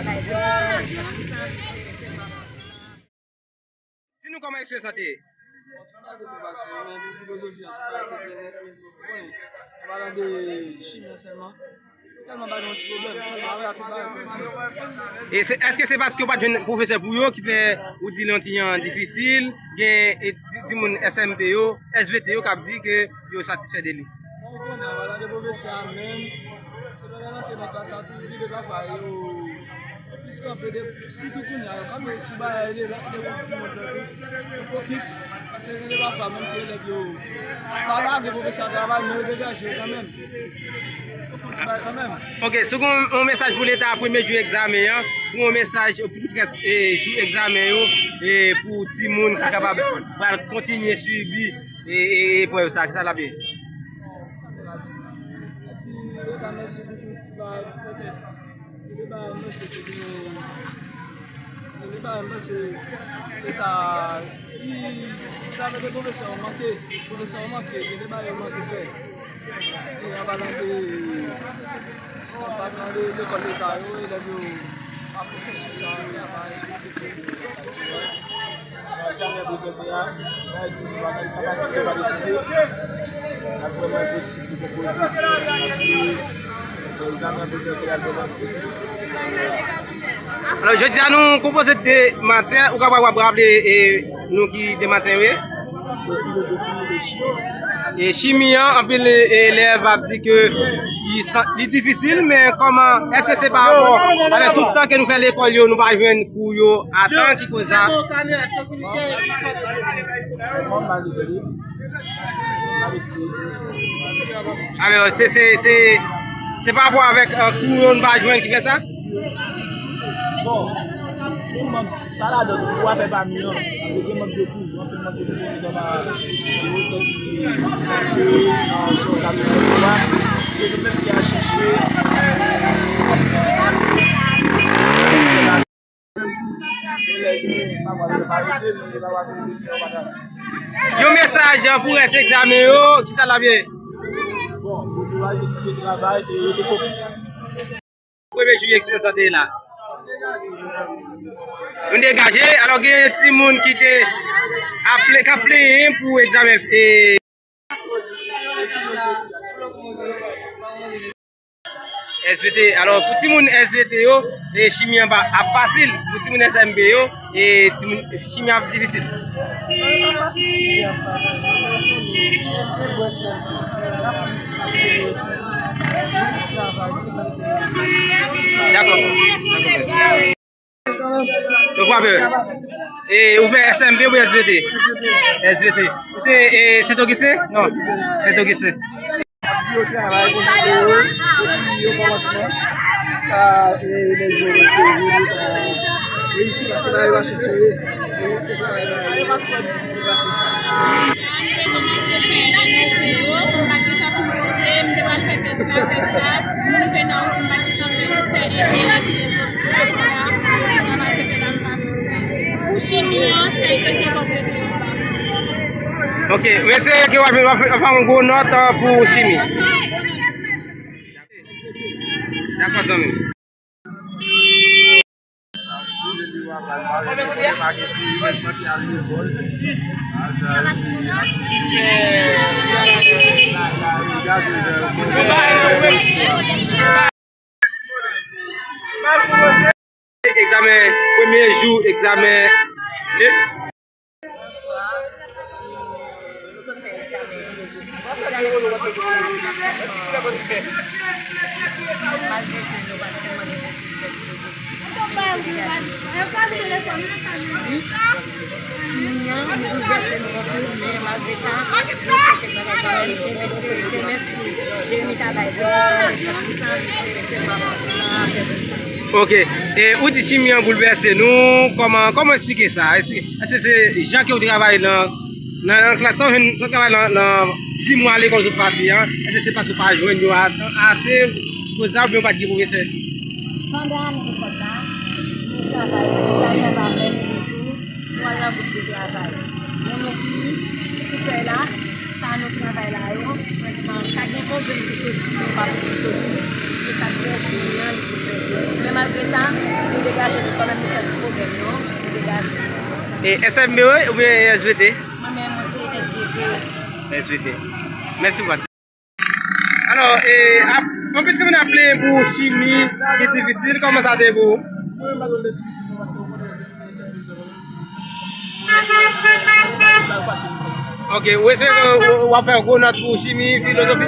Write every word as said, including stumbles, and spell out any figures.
Di nou kòman eksperyans lan te ye. Bon, travay te byen pase wi, men pou filozofi an, travay te byen nèt, men bon, ou konnen, an palan de chimè sèlman, tèlman bay yon ti pwoblèm, sèlman apre a tout bagay tranki. E se, èske se paske w pa t jwenn pwofesè pou yo ki fè ou di l yon ti jan difisil, gen e, ti, timoun S M P yo, S V T yo k ap di ke yo satisfè de li? Bon, ou konnen, an palan de pwofesè a menm, se pa nan antre nan klas la tou, li de pafwa yo plis kanpe de, sitou kounye a, yo kanpe sou bagay de lòt, de lòt timoun nan tou. Yo fokis, paske gen de pafwa menm ke elèv yo pa ta vle pwofesè a travay, men yo degaje yo kanmenm. Yo fè yon ti bagay kanmenm. Ok, si w gen yon, yon mesaj pou Leta, premye jou egzamen an, pou yon mesaj pou tout rès, e, jou egzamen yo, e, pou timoun ki kapab pral kontinye sibi, e, e, eprèv sa, ki sa l ap ye? Sa m ta di? Sa di Leta mèsi pou tout bagay, petèt. Li te bay mwen se te gen, li te bay mwen se Leta, li, li ta mete pwofesè yo manke, pwofesè yo manke, li te bay yo manke fè. E an palan de, an palan de lekòl Leta yo, elèv yo pa fokis sou sa, travay, etidye. Sa egzamen prezante a, nan egzistwa, nan kapasite yo pa etidye, l ap vrèman enposib pou konpoze. Paske sa egzamen prezante a vrèman difisil. Alò, jodi a nou konpoze de matyè, ou kapab raple, e, nou ki de matyè yo ye? Filozofi e chimi. E chimi an, anpil, e, elèv ap di ke li san-, li difisil, men kòman, èske se pa rapò avèk tout tan ke nou fè lekòl yo, nou pa jwenn kou yo a tan ki koz sa? Alò, se, se, se, se pa rapò avèk, e, kou yo nou pa jwenn ki fè sa? Bon, gen mank, sa ladan tou, pou afè pami an, paske gen mank de kou, anpil mank de kou, nou pa, nou sòti, e, nan jan w ka mennen kou a, se nou menm ki al chèche. Yon mesaj pou rès egzamen yo, ki sa l ap ye? Bon, pou kouraje ki te travay, e rete fokis. Premye jou eksperyans lan te ye la. Nou degaje, alò gen timoun ki te ap plen-, k ap plenyen pou egzamen, e, S V T, alò, pou timoun S V T yo, e, chimi an pa ap fasil. Pou timoun S M P yo, e, timoun, chimi an ap difisil. Dakò. Dakò, mèsi. Yo frape. E ou fè S M P oubyen S V T? S V T. Se, e, Sent Ogisten? Non, Sent Ogisten. Di yo travay, konsantre yo, depi yo kòmansman jiska, e, lè yo reyisi, paske bagay yo mache sou yo. E yo fè travay, bagay yo pa twò difisil pase sa. Pou chimi an, sa a te se konplete yon pa. Ok, mesye, ke w ap, w ap, w ap fè yon gwo nòt, e, pou chimi. Dakò, zanmi. Egzamen, premye jou egzamen. Bonswa. Nou sot fè egzamen filozofi. Egzamen filozofi la te vrèman difisil, malgre ke nou pa t tèlman gen pwofesè filozofi. Men nou te degaje nou. Nou sot fè egzamen chimi. Chimi an, li boulvèse nou anpil, men malgre sa, nou fè kèk bagay kanmenm. E m espere ke menm si Jeremi ta bay de pou san, trant pou san, m espere ke m ap nan afè pou sa. Ok. E ou di chimi an boulvèse nou, kòman, kòman eksplike sa? Èske, èske se jan ke w travay nan, nan, nan klas, sa w jwenn, sa w travay nan, nan di mwa lekòl sot pase an, èske se paske w pa jwenn yo a, ase, koz sa, oubyen w pa t gen pwofesè? Pandan ane lekòl la, nou travay, nou sa fè pa fè, nou di tou, nou al nan gwoup de travay. Men nou fini, sou fèy la, sa nou travay la yo, franchman, pa gen yon grenn ki soti, nou pa pou ki soti. Se sa k fè chimi an, li pou fè se. Men malgre sa, Kanmenm nou fè tout pwoblèm yo, nou degaje. E S M B oubyen S V T? Mwen menm, mwen se S V T. S V T. Mèsi pou. Alò, e, ap, anpil timoun ap plenyen pou chimi ki difisil. Kòman sa te ye pou ou? Ok, ou espere ke w, w ap fè gwo nòt pou chimi, filozofi?